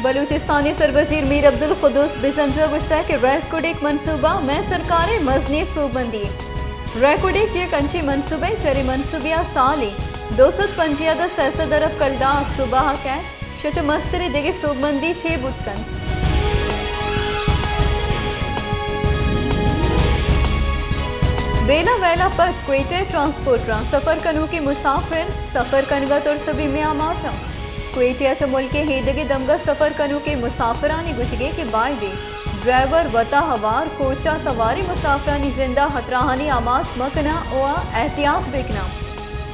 بلوچستان ءِ سروزیر میر عبدالقدوس بزنجو ءَ گوشتگ کہ ریکوڈک منصوبہ مئے سرکار ءِ مزنیں سوبمندی اِنت۔ ریکوڈک یک انچیں منصوبہ اِنت چرے منصوبہ ءَ سالے دو سد پنجاہ تا سئے سد ارب کلدار صوبہ ءَ کئیت، شہ چہ مستریں دگہ سوبمندی چے بوت کنت؟ بیلہ ویل ءَ پد کوئٹہ ءِ ٹرانسپورٹراں سفر کنوکیں مسافر سفر کنگ ءَ ترس ءُ بیم ءِ آماچ اَنت۔ کوئٹہ ءَ چہ ملک ءِ ایدگہ دمگ ءَ سفر کنوکیں مسافرانی گوشگ اِنت کہ بائدیں ڈرائیور وت ءَ ہوار کوچ ءَ سواریں مسافرانی زند ءَ ہتراہانی آماچ مہ کناں ءُ آ احتیاط بہ کناں۔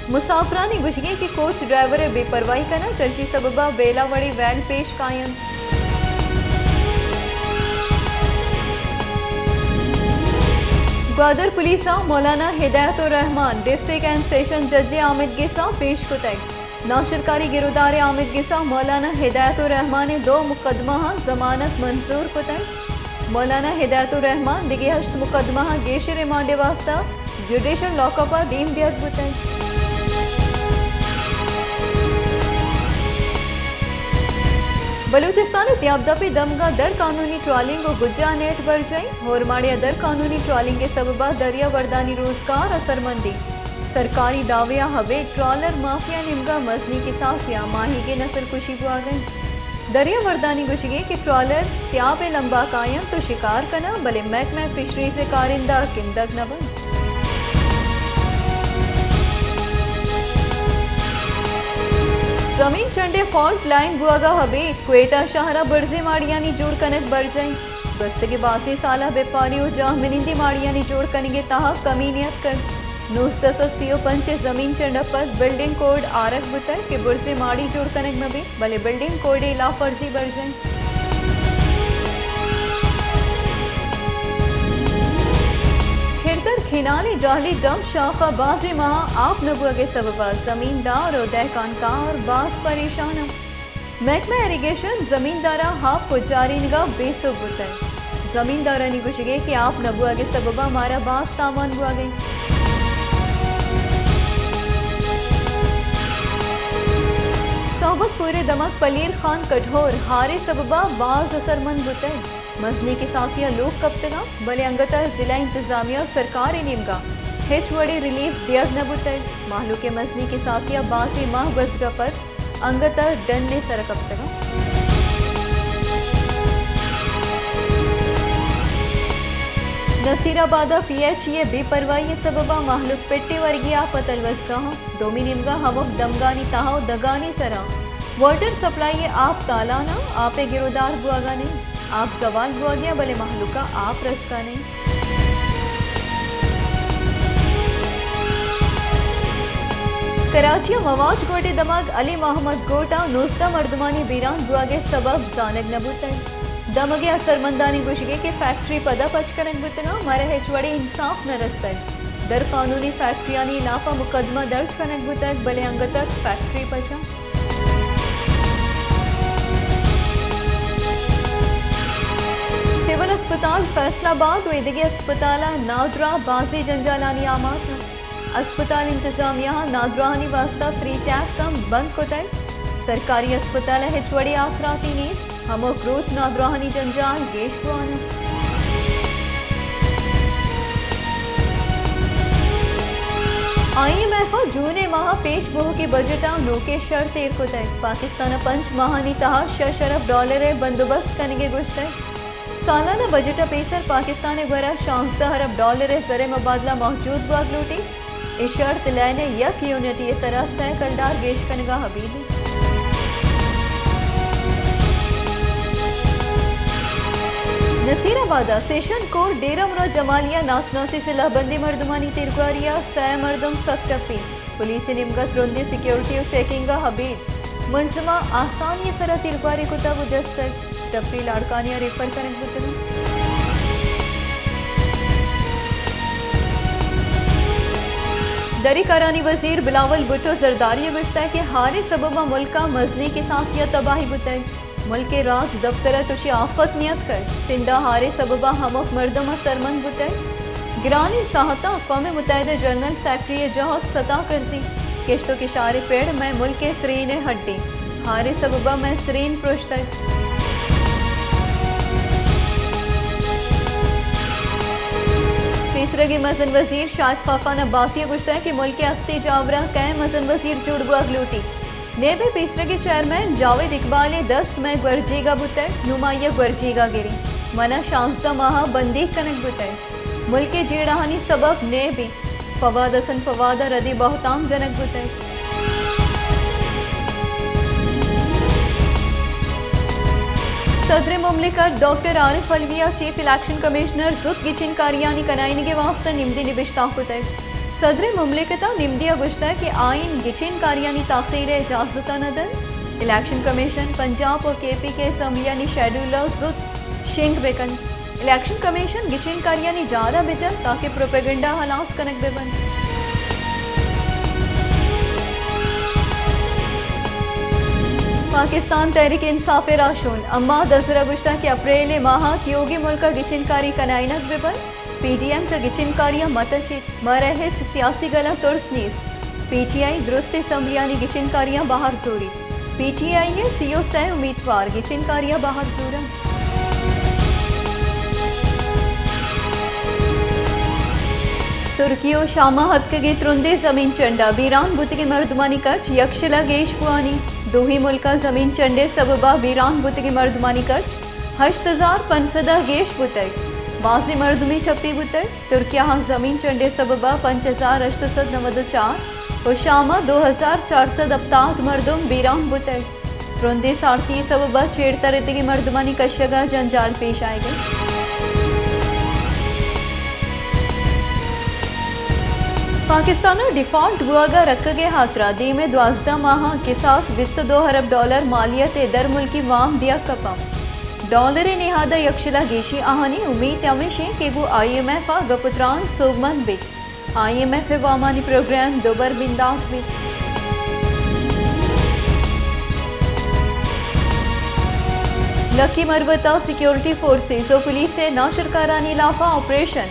مسافرانی گوشگ اِنت کہ کوچ ڈرائیور ءِ بے پرواہی کناں، چرشی سبب ءَ بیلہ وڑیں ویل پیش کاینت۔ گوادر پولیس ءَ مولانا ہدایت الرحمان ڈسٹرکٹ اینڈ سیشن جج ءِ آمدگس ءَ پیش کتگ۔ ناشرکاری گرودار ءِ آمدگس ءَ مولانا ہدایت الرحمان ءِ دو مقدمہ ءَ ضمانت منظور کتگ۔ مولانا ہدایت الرحمان دگہ ہشت مقدمہ ءَ گیشیں ریمانڈ ءِ واستہ جوڈیشل لاک اپ ءَ دیم دیگ بوتگ۔ بلوچستان ءِ تیاب دپ ءِ دمگ ءَ در قانونی ٹرالنگ ءُ گجا نیٹ برجائی، ہورماڑی ءَ در قانونی ٹرالنگ ءِ سبب ءَ دریا وردانی روزگار اثرمندی۔ سرکاری دعوی ءَ ابید ٹرالر مافیا نیمگ ءَ مزنیں کساسے ءَ ماہیگیں نسل کشی بوہگ ءَ اِنت۔ دریا وردانی گوشگ اِنت کہ ٹرالر تیاب ءِ لمب ءَ کاینت ءُ شکار کناں، بلے محکمہ فشریز ءِ کارندہ گندگ نہ بنت۔ زمین چنڈ ءِ فالٹ لائن بوہگ ءَ ابید کوئٹہ شہر ءَ برزیں ماڑیانی جوڑ کنگ برجاہ اِنت۔ گوستگیں بازیں سال ءَ بیپاری ءُ جاہمنندی ماڑیانی جوڑ کنگ ءِ تہا کمی نیتکگ۔ نوزدہ سد سی ءُ پنچ ءِ زمین چنڈ ءَ پد بلڈنگ کوڈ آرگ بوتگ کہ برزیں ماڑی جوڑ کنگ مہ بیت، بلے بلڈنگ کوڈ ءِ ہلاپ ورزی برجاہ اِنت۔ کھردر کھینال ءِ جہلی ڈمپ شاخ ءَ بازیں ماہ ءَ آپ نہ بوہگ ءِ سبب ءَ زمیندار ءُ دہکان کار باز پریشان اَنت۔ محکمہ ایریگیشن زمینداراں آپ پجارینگ ءَ بے سوب بوتگ۔ زمیندارانی گوشگ اِنت کہ آپ نہ بوہگ ءِ سبب ءَ مارا باز تاوان بوہگ ءَ اِنت۔ صحبت پور ءِ دمگ پلیر خان کٹھور ہار ءِ سبب ءَ باز اثرمند بوتگ۔ مزنیں کساسے ءَ لوگ کپتگ اَنت، بلے انگت ءَ ضلع انتظامیہ ءُ سرکار ءِ نیمگ ءَ ہچ وڑیں ریلیف دیگ نہ بوتگ۔ مہلوک ءِ مزنیں کساسے ءَ بازیں ماہ گوزگ ءَ پد انگت ءَ ڈن ءِ سر ءَ کپتگ اَنت۔ نصیر آباد ءَ پی ایچ ای ءِ بے پرواہی ءِ سبب ءَ مہلوک پٹ ءِ ورگی آپ ءَ تلوسگ ءَ اَنت۔ دومی نیمگ ءَ ہمک دمگانی تہا ءُ دگانی سرا واٹر سپلائی ءِ آپ تالان اَنت، آپ ءِ گرودار بوہگ ءَ نہ اِنت۔ آپ زوال بوہگ ءَ اَنت، بلے مہلوک ءَ آپ رسگ ءَ نہ اِنت۔ کراچی ءِ مواج گوٹ ءِ دمگ علی محمد گوٹ ءَ نوزدہ مردمانی بیران بوہگ ءِ سبب زانگ نہ بوتگ۔ دمگ ءِ اثرمندانی گوشگ اِنت کہ فیکٹری پدا پچ کنگ بوتگ اَنت، مارا ہچ وڑیں انصاف نہ رستگ۔ در قانونی فیکٹریانی ہلاپ ءَ مقدمہ درج کنگ بوتگ، بلے انگت ءَ فیکٹری پچ اَنت۔ سول اسپتال فیصل آباد ءُ ایدگہ اسپتال ءَ نادراہ بازیں جنجالانی آماچ اَنت۔ اسپتال انتظامیہ ءَ نادراہانی واستہ فری ٹیسٹ ہم بند کتگ۔ سرکاری اسپتال ءَ ہچ وڑیں آسراتی نیست۔ ہمک روچ نادراہانی جنجال گیش بوان اَنت۔ آئی ایم ایف ءَ جون ءِ ماہ ءَ پیش بوہوکیں بجٹ ءَ نوکیں شرط ایر کتگ۔ پاکستان ءَ پنچ ماہانی تہا شش ارب ڈالر ءِ بندوبست کنگ ءِ گوشتگ۔ سالانہ بجٹ ءَ پیسر پاکستان ءِ گورا شانزدہ ارب ڈالر ءِ زر ءِ مبادلہ موجود بوگ لوٹیت۔ اے شرط لین ءِ یک یونٹ ءِ سرا سئے کلدار گیش کنگ ءَ ابید اِنت۔ نصیر آباد ءَ سیشن کورٹ ڈیرہ مراد جمالی ءَ ناشناسی سلاہ بندیں مردمانی تیرگواری ءَ سئے مردم سک ٹپی۔ پولیس ءِ نیمگ ءَ ترندیں سیکورٹی ءُ چیکنگ ءَ ابید ملزماں آسانی ءِ سرا تیرگواری کتگ ءُ جستگ۔ ٹپی لاڑکانی ءَ ریفر کنگ بوتگ اَنت۔ دری کارانی وزیر بلاول بھٹو زرداری ءَ گوشتگ کہ ہار ءِ سبب ءَ ملک ءَ مزنیں کساسے ءِ تباہی بوتگ۔ ملک ءِ راج دپتر ءَ چوشیں آفت نیاتکگ۔ سندھ ءَ ہار ءِ سبب ءَ ہمک مردم اثرمند بوتگ۔ گرانیں ساہتاں اقوام متحدہ ءِ جنرل سیکرٹری ءِ جہد ستا کرزی۔ کشت ءُ کشار ءِ پڑ مئے ملک ءِ سرین ءِ ہڈ اِنت۔ ہار ءِ سبب ءَ مئے سرین پرشتگ۔ پیسرگی مزن وزیر شاہد خاقان عباسی ءَ گوشتگ کہ ملک ءِ ہستی جاوراں کئے مزن وزیر جوڑ بوگ لوٹیت۔ نیب ءِ پیسرگی چیئرمین جاوید اقبال ءِ دست مئے گورجیگ ءَ بوتگ، نوں ما آئی ءَ گورجیگ ءَ گریں۔ من ءَ شانزدہ ماہ ءَ بندیگ کنگ بوتگ۔ ملک ءِ جیڑہانی سبب نیب اِنت۔ فواد حسن فواد ءَ ردی بہتام جنگ بوتگ۔ صدر مملکت ڈاکٹر عارف علوی ءَ چیف الیکشن کمشنر زوت گچین کاریانی کنائینگ ءِ واستہ نمدی نبشتہ کتگ۔ صدر مملکت ءَ نمدی ءَ گوشتگ کہ آئین گچین کاریانی تاخیر ءِ اجازت ءَ نہ دنت۔ الیکشن کمیشن پنجاب ءُ کے پی کے اسمبلیانی شیڈول ءَ زوت شنگ بہ کنت۔ الیکشن کمیشن گچین کاریانی جار ءَ بہ جنت تاکہ پروپیگنڈا ہلاس کنگ بہ بنت۔ پاکستان تحریک انصاف ءِ راہشون عماد اظہر ءَ گوشتگ کہ اپریل ءِ ماہ ءَ تیوگیں ملک ءَ گچین کاری کنائینگ بہ بنت۔ پی ڈی ایم چہ گچین کاریاں مہ تچیت، مارا ہچ سیاسی گلاں ترس نیست۔ پی ٹی آئی درست اسمبلیانی گچین کاریاں بہر زوریت۔ پی ٹی آئی ءِ سی ءُ سئے امیدوار گچین کاریاں بہر زور انت۔ ترکی ءُ شام ءَ اتکگیں ترندیں زمین چنڈ ءَ بیران بوتگیں مردمانی کچ یکشل ءَ گیش بوانی۔ دوہیں ملک ءَ زمین چنڈ ءِ سبب ءَ بیران بوتگیں مردمانی کچ ہشت ہزار پنچ سد ءَ گیش بوتگ۔ بازیں مردمے ٹپی بوتگ۔ ترکیہ ءَ زمین چنڈ ءِ سبب ءَ پنچ ہزار ہشت سد نود ءُ چار ءُ شام ءَ دو ہزار چار سد ہپتاد مردم بیران بوتگ۔ ترندیں سارتی ءِ سبب ءَ چیڑ ترتگیں مردمانی کشگ ءَ جنجال پیش آیگ انت۔ پاکستان ءَ ڈیفالٹ بوگ ءَ رکگ ءِ ہاترا دیم ءِ دوازدہ ماہاں کساس بیست ءُ دو ارب ڈالر مالیت ءِ درملکی وام دیگ کپاں۔ ڈالر ءِ نہاد ءَ یکشل ءَ گیشی آہانی امیت ہمیش انت کہ گوں آئی ایم ایف ءَ گپ ءُ تران سوبمند بیت۔ آئی ایم ایف ءِ وامانی پروگرام دوبر بندات بیت۔ لکی مروت ءَ سیکورٹی فورسز ءُ پولیس ءِ ناشرکارانی لاف ءَ آپریشن۔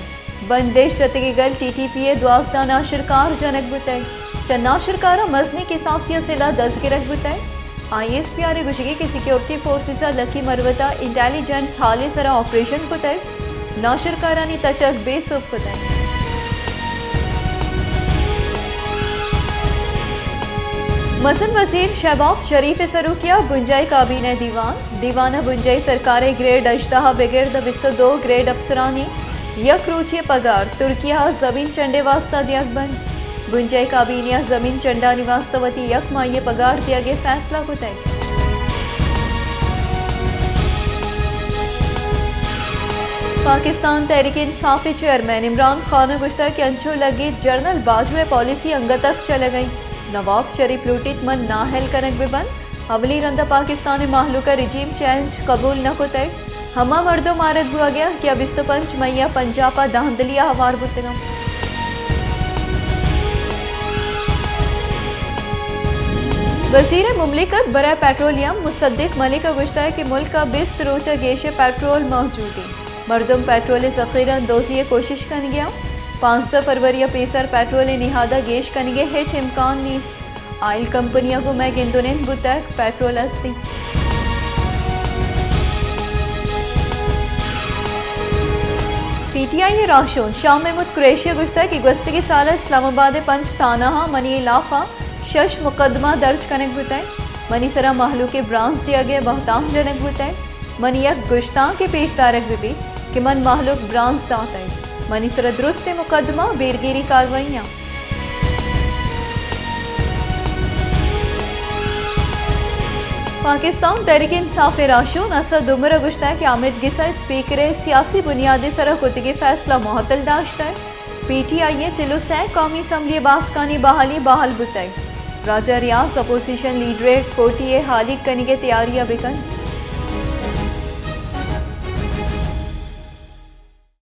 بندش جتگیں گل ٹی ٹی پی ءِ دوازدہ ناشرکار جنگ بوتگ۔ چہ ناشرکاراں مزنیں کساسی ءِ سلاہ دزگرگ بوتگ۔ آئی ایس پی آر ءِ گوشگ انت کہ سیکورٹی فورسز ءَ لکی مروت ءَ انٹیلیجنس ہال ءِ سرا آپریشن کتگ، ناشرکارانی تچگ بے سوب کتگ۔ مزن وزیر شہباز شریف ءِ سروکی ءَ بنجاہی کابینہ ءِ دیوان، دیوان ءَ بنجاہی سرکار ءِ گریڈ ہژدہ ءَ بگر داں بیست ءُ دو گریڈ افسرانی یک روچی ءِ پگار ترکیہ ءَ زمین چنڈ ءِ واستہ دیگ بنت۔ بنجاہی کابینہ ءَ زمین چنڈانی واستہ وتی یک ماہی ءِ پگار دیگ ءِ فیصلہ کتگ۔ پاکستان تحریک انصاف ءِ چیئرمین عمران خان ءَ گوشتگ کہ انچو لگیت جنرل باجوہ ءِ پالیسی انگت ءَ چلگ ءَ انت۔ نواز شریف لوٹیت من نااہل کنگ بہ بنت۔ اولی رند ءَ پاکستان ءِ مہلوک ءَ رجیم چینج قبول نہ کتگ۔ ہما مردم آرگ بوگ ءَ انت کہ آ بیست ءُ پنچ مئی ءَ پنجاب ءَ دھاندلی ءَ ہوار بوتگ انت۔ وزیر مملکت برائے پیٹرولیم مصدق ملک ءَ گوشتگ کہ ملک ءَ بیست روچ ءَ گیش ءِ پیٹرول موجود انت۔ مردم پیٹرول ءِ ذخیرہ اندوزی ءِ کوشش کنگ ءَ انت۔ پانزدہ فروری ءَ پیسر پیٹرول ءِ نہاد ءَ گیش کنگ ءِ ہچ امکان نیست۔ آئل کمپنی ءَ گوں مئے گند ءُ نند بوتگ، پیٹرول است انت۔ پی ٹی آئی ءِ راہشون شاہ محمود قریشی ءَ گوشتگ کہ گوستگیں سال ءَ اسلام آباد ءِ پنچ تھانہ ءَ منی لاف ءَ شش مقدمہ درج کنگ بوتگ۔ منی سرا مہلوک ءِ برانز دیگ ءِ بہتام جنگ بوتگ۔ منی یک گشتانکے پیش دارگ بہ بیت کہ من مہلوک برانز داتگ۔ منی سرا درستیں مقدمہ بیرگیری کاروائی آں۔ پاکستان تحریک انصاف ءِ راہشون اسد عمر ءَ گوشتگ کہ حامد گس ءَ اسپیکر ءِ سیاسی بنیاد ءِ سرا کتگیں فیصلہ معطل داشتگ۔ پی ٹی آئی ءِ چل ءُ سئے قومی اسمبلی ءِ باسکانی بحالی بحال بوتگ۔ راجہ ریاض اپوزیشن لیڈر ءِ کوٹی ءِ ہالیگ کنگ ءِ تیاری ءَ بہ کنت۔